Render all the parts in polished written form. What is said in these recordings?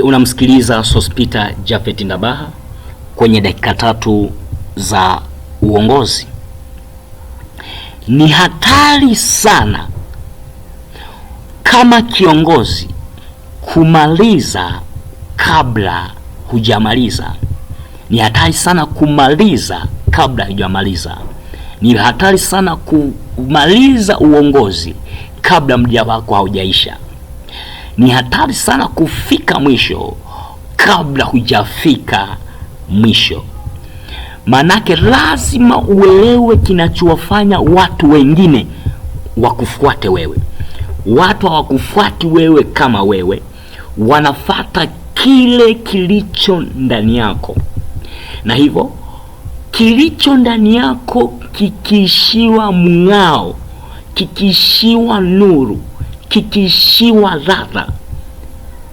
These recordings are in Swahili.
Unamsikiliza Sospeter Japhet Ndabaha kwenye dakika 3 za uongozi. Ni hatari sana kama kiongozi kumaliza kabla hujamaliza. Ni hatari sana kumaliza kabla hujamaliza. Ni hatari sana kumaliza uongozi kabla muda wako haujaisha. Ni hatari sana kufika mwisho kabla hujafika mwisho. Manake lazima uelewe kinachowafanya watu wengine wakufuate wewe. Watu hawakufuati wewe kama wewe, wanafata kile kilicho ndani yako. Na hivyo kilicho ndani yako kikiishiwa mng'ao, kikiishiwa nuru, kikiishiwa ladha,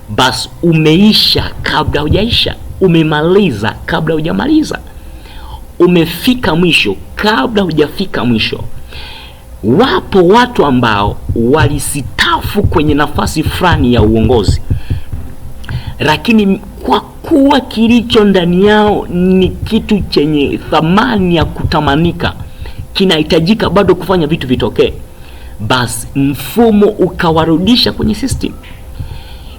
basi umeisha kabla hujaisha, umemaliza kabla hujamaliza, umefika mwisho kabla hujafika mwisho. Wapo watu ambao walisitafu kwenye nafasi fulani ya uongozi, lakini kwa kuwa kilicho ndani yao ni kitu chenye thamani ya kutamanika, kinahitajika bado kufanya vitu vitokee, basi mfumo ukawarudisha kwenye system.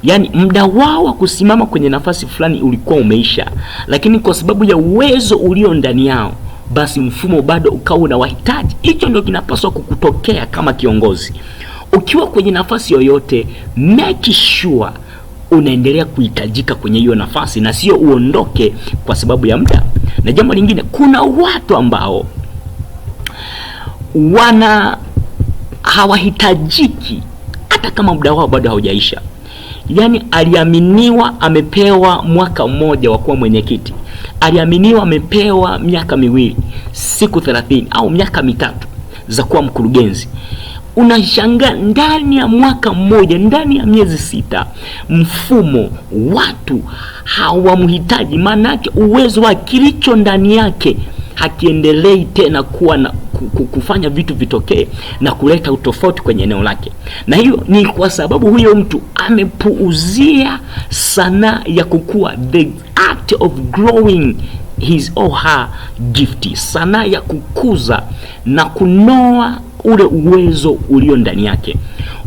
Yaani muda wao wa kusimama kwenye nafasi fulani ulikuwa umeisha, lakini kwa sababu ya uwezo ulio ndani yao, basi mfumo bado ukawa unawahitaji. Hicho ndio kinapaswa kukutokea kama kiongozi. Ukiwa kwenye nafasi yoyote, make sure unaendelea kuhitajika kwenye hiyo nafasi na sio uondoke kwa sababu ya muda. Na jambo lingine, kuna watu ambao hawahitajiki hata kama muda wao bado haujaisha. Yaani aliaminiwa amepewa mwaka mmoja wa kuwa mwenyekiti, aliaminiwa amepewa miaka 2, siku 30 au miaka 3 za kuwa mkurugenzi. Unashangaa ndani ya mwaka mmoja, ndani ya miezi 6, mfumo watu hawamhitaji. Maanake uwezo wa kilicho ndani yake hakiendelei tena kuwa na kufanya vitu vitokee na kuleta utofauti kwenye eneo lake. Na hiyo ni kwa sababu huyo mtu amepuuzia sanaa ya kukua, the art of growing his or her gift, sanaa ya kukuza na kunoa ule uwezo ulio ndani yake.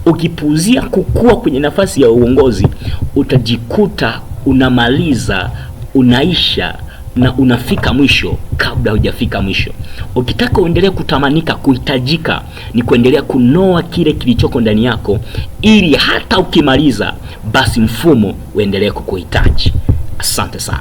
Ukipuuzia kukua kwenye nafasi ya uongozi, utajikuta unamaliza, unaisha na unafika mwisho kabla hujafika mwisho. Ukitaka uendelee kutamanika, kuhitajika, ni kuendelea kunoa kile kilichoko ndani yako, ili hata ukimaliza basi mfumo uendelee kukuhitaji. Asante sana.